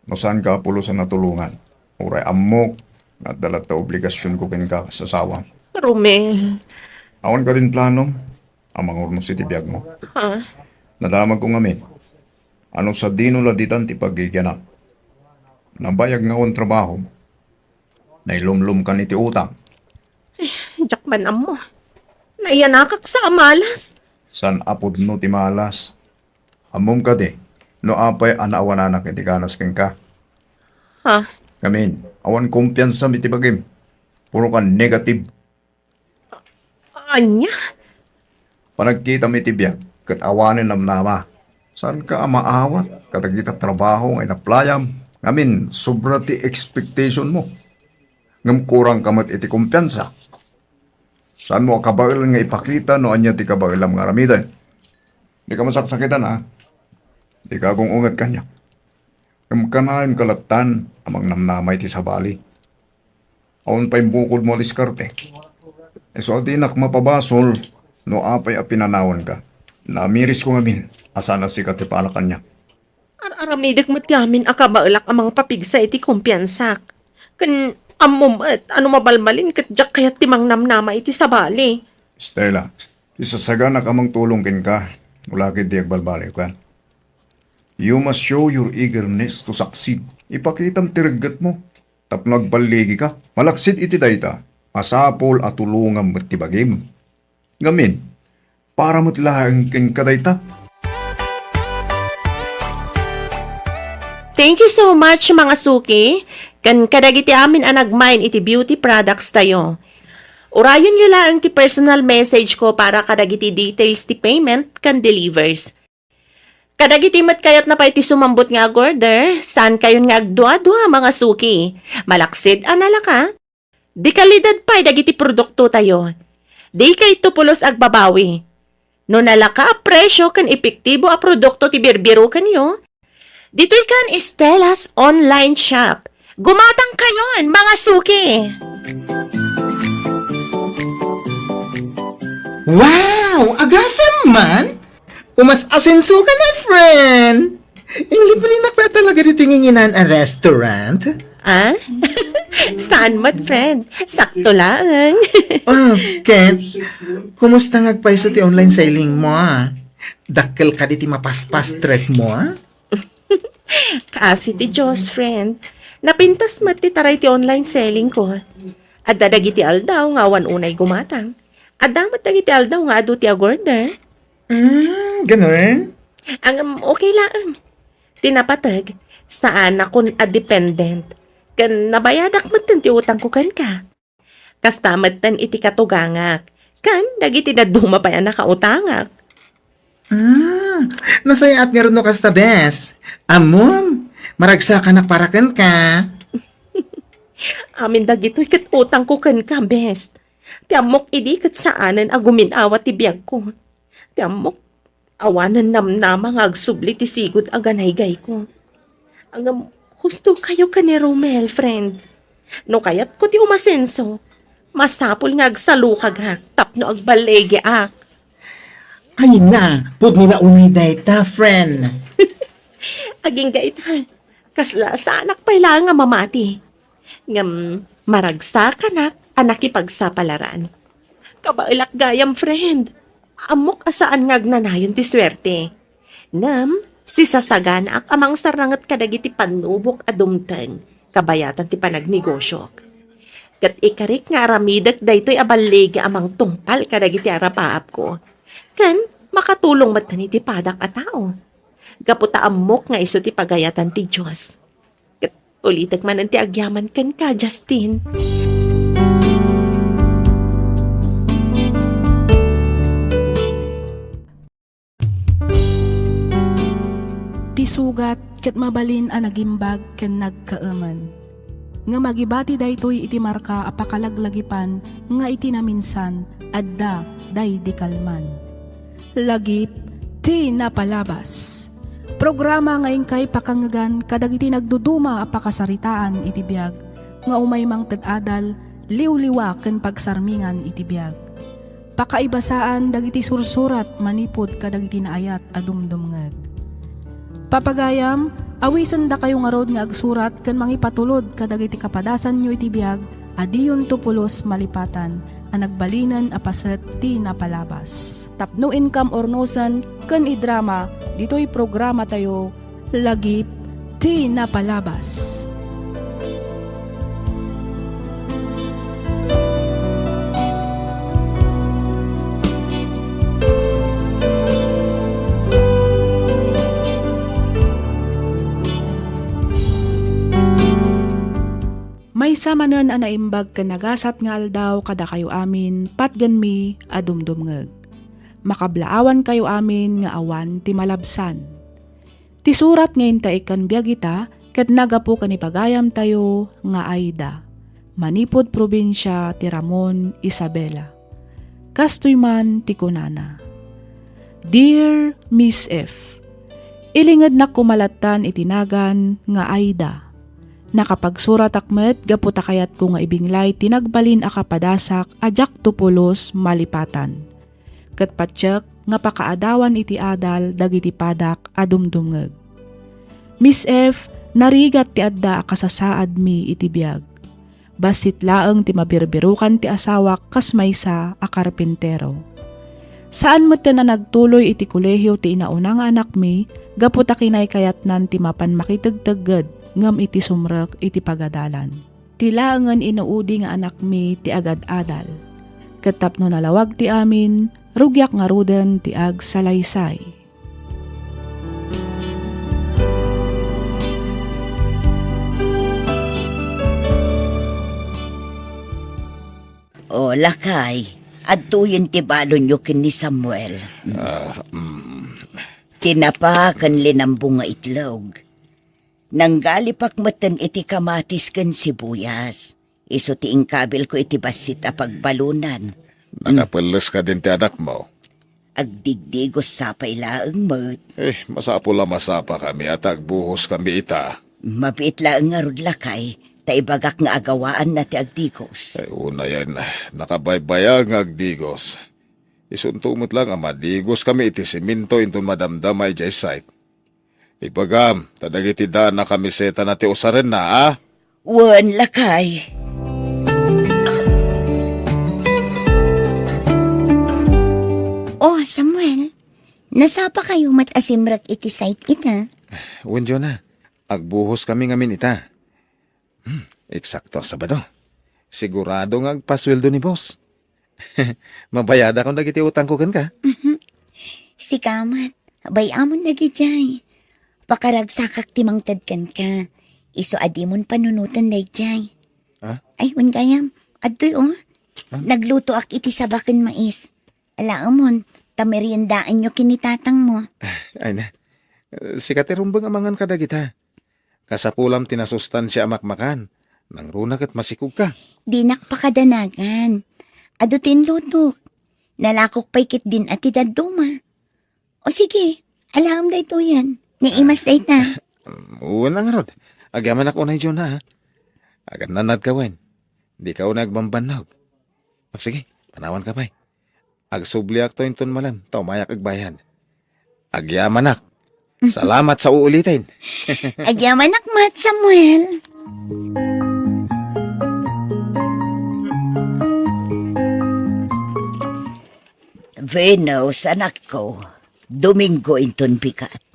no saanka a pulos a natulongan. Uray ammok nga adda latta obligasionko kenka kas asawam. Romel. Awan kadin planom a mangurnos iti biagmo? Ha? Nadamagko ngamin a no sadino la ditan ti paggigianam. Nabayag nga awan trabahom. Nailumlomkan iti utang. Diak man ammo. Nayanakak sa a malas. Saan a pudno ti malas. Ammom kadi no apay a naawananak iti kanas kenka? Ha? Ngamin, awan kumpiansam iti bagim. Puro ka negative. Ania? Panagkitam iti biag ket awanen namnama. Saanka a maawat kadagita trabaho nga inaplayam? Ngamin, sobra ti expectation mo. Ngem kurang ka met iti kumpiansa. Saan mo a kabaelan nga ipakita no ania ti kabaelam nga aramiden? Di ka masaksakitan, ha? Di ka agung-unget kaniak. Ngem kanayon ka lattan a mangnamnama iti sabali. Awan pay bukod mo a diskarte. Isu a dinak mapabasol no apay a pinanawanka. Namirisko ngamin a saan a sika ti pala kaniak. Ar-aramidek met ti amin a kabaelak a mangpapigsa iti kumpiansak. Ken ammom met a no mabalbalin ket diak kayat ti mangnamnama iti sabali. Stella, isasaganak a mangtulong kenka, no la ket di agbalbaliwka. You must show your eagerness to succeed. Ipakitam ti reggetmo tapno agballigika. Malaksid iti dayta, masapul a tulongam met ti bagim. Ngamin, para met laeng kenka dayta. Thank you so much, mga suki, ken kadagiti amin a nagmain iti beauty products tayo. Urayonyo laeng ti personal message ko para kadagiti details ti payment ken delivers. Kadagiti met kayatna pay ti sumambut nga agorder, saankayon nga agduadua, mga suki. Malaksid a nalaka, dekalidad pay dagiti produktotayo. Dikayto pulos agbabawi. No nalaka a presyo ken epektibo a produkto ti birbirokenyo, ditoy kan Estella's online shop. Gumatangkayon, mga suki! Wow! Agasem man! Umas-asenso ka na, friend! Inlibrinak pay talaga ditoy nginginan a restaurant? Ah? Saan met, friend? Sakto laeng. Oh, Ken, kumusta nga agpayso ti online selling mo, ah? Dakkel kadi ti mapaspas trek mo, ah? Kaasi ti Diyos, friend. Napintas met ti taray ti online selling ko. Adda dagiti aldaw nga awan unay gumatang. Adda met dagiti aldaw nga adu ti agorder. Hmm, ganun? Ngem, okay laeng. Ti napateg, saanakon a dependent. Ken nabayadak metten ti utangko kenka. Kasta metten iti katugangak, ken dagiti dadduma pay a nakautangak. Ah, nasayaat ngarud no kasta, bes. Ammom, maragsakanak para kenka. Amin dagitoy ket utangko kenka, bes. Ti ammok idi ket saanen a gumin-awa ti biagko. Ti ammok, awanen namnama nga agsubli ti sigud a ganaygayko. Ngem, husto kayo ken ni Romel, friend. No kayatko ti umasenso, masapul nga agsalukagak tapno agballigiak. Ay na, pudno la unay dayta, friend. Agingga ita, kasla saanak pay laeng a mamati. Ngem maragsakanak a nakipagsapalaran. Kabaelak gayam, friend. Ammok a saan nga agnanayon ti suerte. Ngem, sisasaganaak a mangsarnanget kadagiti pannubok a dumteng kabayatan ti panagnegosiok. Ket ikarik nga aramidek daytoy a balligi a mangtungpal kadagiti arapaapko. Ken makatulong met iti padak a tao. Gapu ta ammok nga isu ti pagayatan ti Dios. Ket Ulitek manen ti agyaman kenka, Justin. Ti sugat ket mabalin a nagimbag ken nagkaemen. Ngem agibati daytoy iti marka a pakalaglagipan nga iti naminsan, adda daydi kalman. Lagip ti napalabas. Programa nga inkay pakangngegan kadagiti nagduduma a pakasaritaan iti biag, nga umay mangted adal, liwliwa ken pagsarmingan iti biag. Pakaibasaan dagiti sursurat manipud kadagiti naayat a dumdumngeg. Papagayam, awisendakayo ngarud nga agsurat ken mangipatulod kadagiti kapadasanyo iti biag a diyonto pulos malipatan a nagbalinen a paset ti napalabas. Tapno inkam urnosen ken idrama ditoy programatayo, Lagip ti Napalabas. Maysa manen a naimbag ken nagasat nga aldaw kadakayo amin, patgenmi a dumdumngeg. Makablaawankayo amin nga awan ti malabsan. Ti surat nga intaek ken biag ita ket naggapu ken ipagayamtayo nga Aida, manipud probinsia ti Ramon, Isabela. Kastoy man ti kunana, Dear Miss F, ilingednak koma lattan iti nagan nga Aida. Nakapagsuratak met gapu ta kayatko nga ibinglay ti nagbalin a kapadasak a diakto pulos malipatan. Ket patiek nga pakaadawan iti adal dagiti padak a dumdumngeg. Miss F, narigat ti adda a kasasaadmi iti biag. Bassit laeng ti mabirbirukan ti asawak kas maysa a karpintero. Saan metten a nagtuloy iti kolehio ti inauna nga anakmi gapu ta kinaykayatnan ti mapan makitegtegged ngem iti sumrek iti pagadalan. Ti laengen inuudi nga anakmi ti agad-adal. Ket tapno nalawag ti amin, rugiak ngaruden ti agsalaysay. O, lakay, adtoyen ti balonyo ken ni Samuel. Ah, mm. Tinapa ken linambo nga itlog. Nanggalipak metten iti kamatis ken sibuyas. Isu ti inkabilko iti bassit a pagbalonan. Nakapelles kadin ti anakmo? Agdigdigos sapay laeng met. Eh, masapul a masapakami a ta agbuhoskami ita. Mabiit laeng ngarud, lakay, ta ibagak nga agawaanna ti agdigos. Ay, unayen, nakabaybayag nga agdigos. Isunto met laeng a madigoskami iti semento inton madamdama idiay site. Ibagam, ta dagiti daan a kamisetana ti usarenna, a? Wen, lakay. Oh, Samuel, nasapakayo met a simrek iti site ita? Wen, Jonah, agbuhoskami ngamin ita. Hmm, eksakto a Sabado. Sigurado nga agpasueldo ni boss. Mabayadakon dagiti utangko kenka. Mhm. Sika met, bay-amon dagidiay. Pakaragsakak ti mangted kenka. Isu a dimon panunoten daydiay. Ah? Ay, wen gayam, adtoy, oh. Ah? Naglutoak iti saba ken mais. Alaemon, ta meriendaenyo ken ni tatangmo. Ay na. Sika ti rumbeng a mangan kadagita. Kasapulam ti nasustansia a makmakan. Nangruna ket masikogka. Dinak pakadanagan. Adu ti inlutok. Nalakok pay ketdin a ti dadduma. O sige, alaem daytoyen. Naimas dayta. Wen ngarud. Agyamanak unay, Jonah, ha? Agannanadka wen. Dika unay agbambannog. O sige, panawanka pay. Agsubliakto inton malem, ta umayak agbayad. Agyamanak. Salamat sa uuliten. Agyamanak met, Samuel. Venus, anakko, Domingo inton bigat.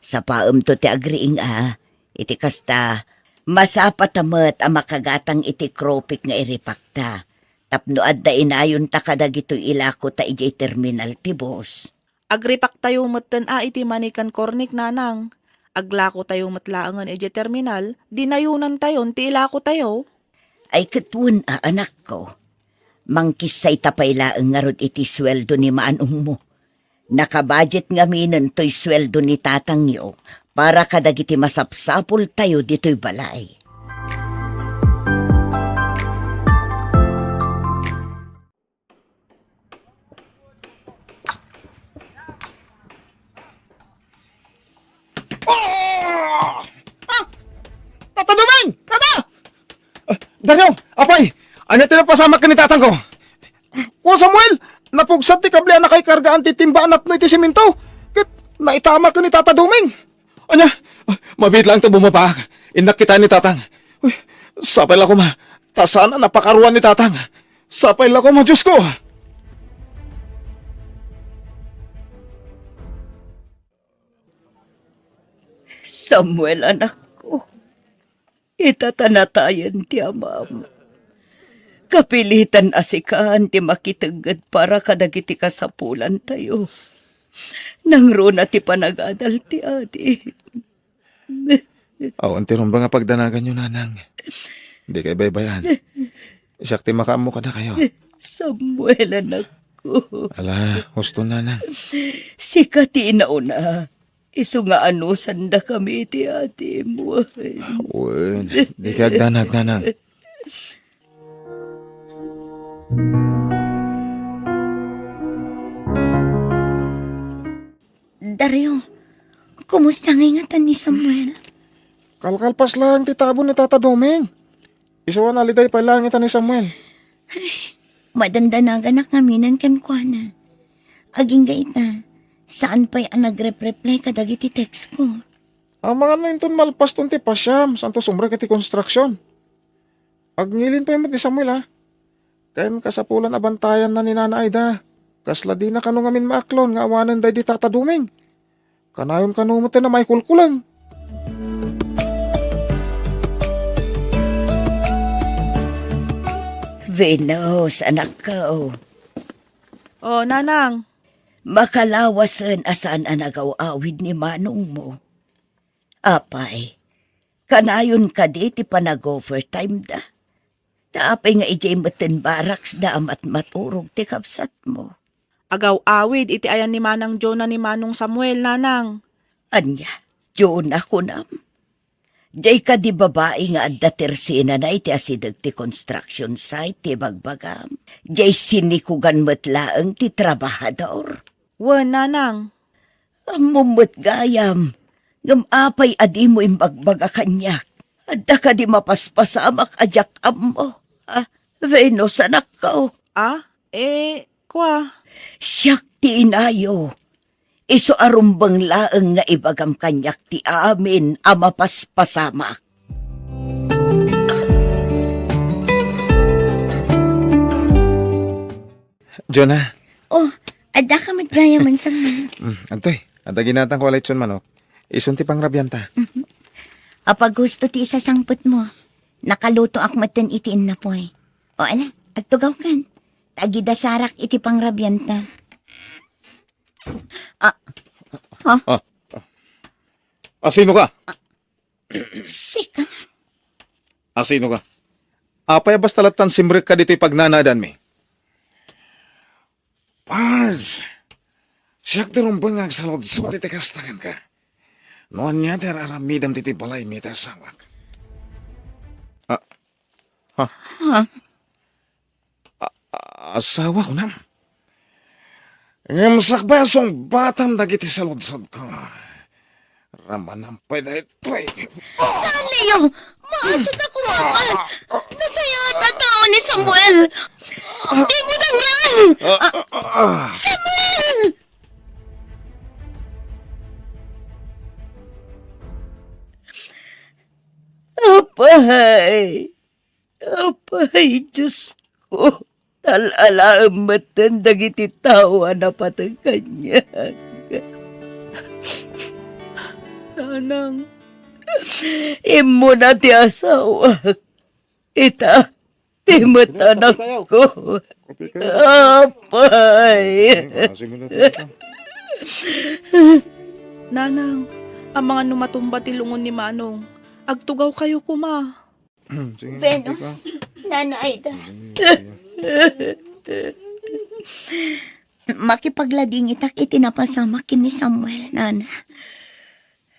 Sapaemto ti agriing a, iti kasta, masapata met a makagatang iti kropik nga iripakta. Tapno adda inayonta kadagitoy ilakota idiay terminal ti bus. Agripaktayo metten a iti manikan kornik, nanang. Aglakotayo met laengen idiay terminal, dinayonantayon ti ilakotayo. Ay ket wen a, anakko. Mangkissayta pay laeng ngarud iti sueldo ni manongmo. Nakabudget ngaminen toy sueldo ni tatangyo para kadagiti masapsapultayo ditoy balay. Ah! Ah! Tata Dumeng! Tata! Ah, Dario, apay, ania ti napasamak ken ni tatangko? Kuan Samuel, napugsat ti kable a nakaikargaan ti timba a napno iti semento, ket naitamak ken ni Tata Dumeng. Ania? Ah, mabiit laeng ta bumabaak. Innak kitaen ni tatang. Uy, sapay la koma. Ta saan a napakaruan ni tatang. Sapay la koma, Diosko. Samuel, anakko, ita ta natayen ti amam. Kapilitan a sikan ti makitegged para kadagiti kasapulantayo. Nangruna ti panagadal ti adi. Awan ti rumbeng a pagdanaganyo, nanang. Dikay baybay-an. Siak ti makaammo kadakayo. Samuel, anakko. Ala, husto, nanang. Sika ti inauna. Isu nga anusandakami iti adim. Wen, dikay agdanag, nanang. Dario, kumusta ngay ngata ni Samuel? Kalkalpas laeng ti tabo ni Tata Doming. Isu a naliday pay laeng ita ni Samuel. Madandanaganak ngaminen kenkuana. Agingga ita, saan pay a nagrep-reply kadagiti text ko. Amangan no inton malpaston ti pasiam, santo sumrek iti konstruksion. Agngilin pay met ni Samuel, a. Ken kasapulan a bantayanna ni Nana Aida. Kasla dina kano ngamin maaklon nga awanen daydi Tata Doming. Kanayon kano met a maikulkuleng. Venus, anakko. O, nanang. Makalawasen a saan a nagaw-awid ni manongmo. Apay, kanayon kadi ti panag-overtime da? Ta apay nga idiay metten barracks da a matmaturog ti kabsatmo? Agaw-awid iti ayan ni Manang Jonah ni Manong Samuel, nanang. Ania, Jonah kunam? Diay kadi babai nga adda tersenana iti asideg ti construction site ti ibagbagam? Diay sinikugan met laeng ti trabahador? Wen, nanang. Ammom met gayam, ngem apay a dimo imbagbaga kaniak? Adda kadi mapaspasamak a diak ammo? A, Venus, anakko. A, e, kua. Siak ti inayo. Isu a rumbeng laeng nga ibagam kaniak ti amin a mapaspasamak. Jonah. O, adda ka met gayam, Samuel. Mm, adtoy, adda ginatangko a lechon manok. Isun ti pangrabianta. Mhm. Apaghusto ti isasangpetmo. Nakalutoak metten iti innapoy. O, ala, agtugawkan. Tagidasarak iti pangrabianta. A, ha? A, a. Asino ka? Sika? Asino ka? Apay a basta lattan simrek ka ditoy pagnanadanmi? Pars, siak ti rumbeng nga agsaludsod iti kasta kenka. No ania ti ar-aramidem ditoy balaymi iti asawak? A, ha? Ha? A-, a-, asawa, kunam? Ngem sakbay a sungbatam dagiti saludsodko, ramanam pay daytoy. Saan, Leo! Maasat a kumakan! Nasayaat a tao ni Samuel! Dimo dangran! Ah, Samuel! Apay! Apay, Diosko, tal-alaem metten dagiti tao a napateg kaniak. Nanang, immuna ti asawak. Ita, ti met anakko. Apay. Nanang, Amangan no matumba ti lungon ni Manong, agtugawkayo koma. Sige, Venus, sige. Nana Aida. Sige, sige. Makipagladingitak iti napasamak ken ni Samuel, Nana.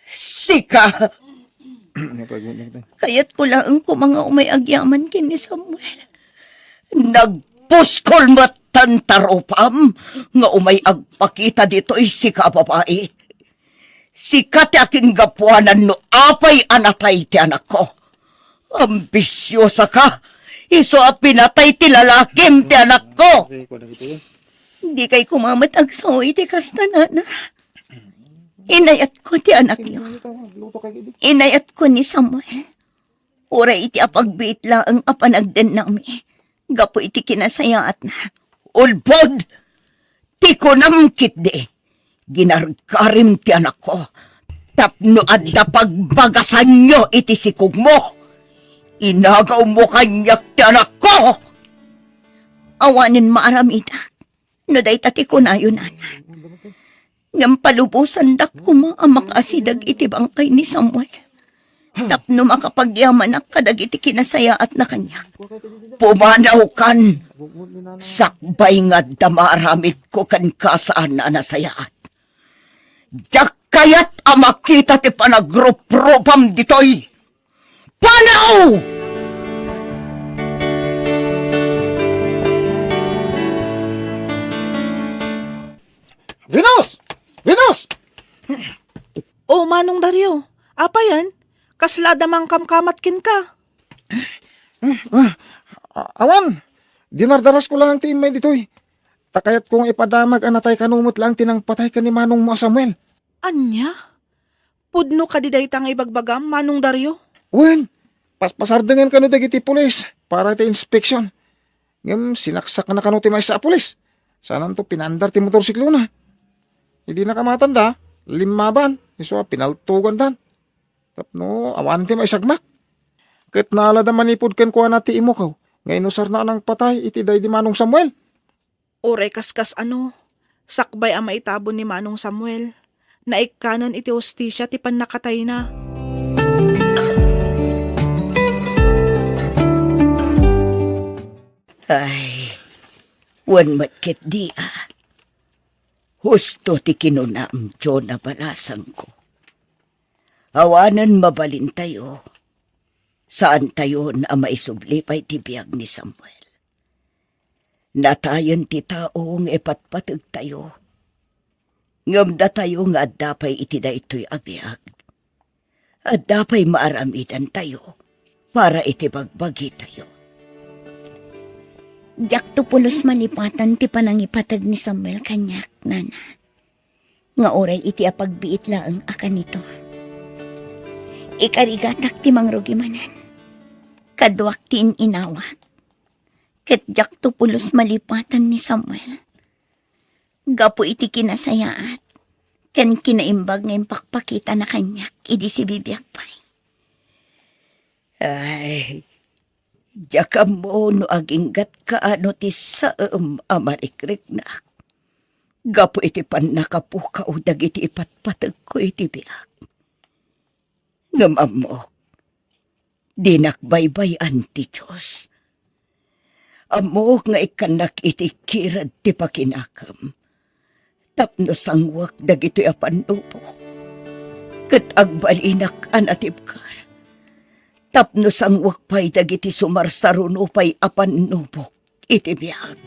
Sika! Napagmutmut na. Kayatko laeng koma nga umay agyaman ken ni Samuel. Nagpuskol met tan tarupam nga umay agpakita ditoy, sika a babai. Sika ti akinggapuanan no apay a natay ti anakko. Ambisiosaka! Isu a pinatay ti lalakim ti anakko! Dikay koma met agsao iti kasta, Nana. Inayatko ti anakyo. Inayatko ni Samuel. Uray iti apagbiit laeng a panagdennami gapu iti kinasayaatna. Ulbod! Ti kunam ketdi, ginargarim ti anakko tapno adda pagbagasanyo iti sikogmo. Inagawmo kaniak ti anakko! Awanen maaramidak no dayta ti kunayo, Nana. Ngem palubosandak koma a makaasideg iti bangkay ni Samuel tapno makapagyamanak kadagiti kinasayaatna kaniak. Pumanawkan! Sakbay nga adda maaramidko kenka a saan a nasayaat. Diak kayat a makita ti panagruprupam ditoy. Panaw! Venus! Venus! O, Manong Dario, apay aya? Kasla adda mangkamkamat kenka? Ah, ah, awan, dinardarasko laeng ti immay ditoy. Ta kayatko nga ipadamag a natay kano met laeng ti nangpatay ken ni manongmo a Samuel. Ania? Pudno kadi dayta nga ibagbagam, Manong Dario? Wen, paspasardengen kano dagiti pulis para iti inspeksion. Ngem sinaksakna kano ti maysa a pulis. Saananto pinaandar ti motorsiklona. Idi nakamatanda, limmaban, isu a pinaltogandan. Tapno awan ti maisagmak. Ket naalada manipud kenkuana ti imukaw nga inusarna a nangpatay iti daydi Manong Samuel. Uray kaskasano, sakbay a maitabon ni Manong Samuel, naikkanen iti hustisia ti pannakatayna. Ay, wen met ketdi a. Husto ti kinunam, Jonah, balasangko. Awanen mabalintayo. Saantayon a maisubli pay ti biag ni Samuel. Natayen ti tao nga ipatpategtayo. Ngem datayo nga adda pay iti daytoy a biag, adda pay maaramidantayo para iti bagbagitayo. Diakto pulos malipatan ti panangipateg ni Samuel kaniak, Nana, nga uray iti apagbiit laeng a kanito. Ikarigatak ti mangrugi manen. Kaduak ti in-inawat. Ket diakto pulos malipatan ni Samuel gapu iti kinasayaat ken kinaimbag nga impakpakitana kaniak idi sibibiag pay. Ay, diak ammo no aginggatka no ti saem a marikriknak gapu iti pannakapukaw dagiti ipatpategko iti biag. Ngem ammok, dinak baybay-an ti Dios. Ammok nga ikkannak iti kired ti pakinakem tapno sanguek dagitoy a pannubok, ket agbalinak a natibker tapno sanguek pay dagiti sumarsaruno pay a pannubok iti biag.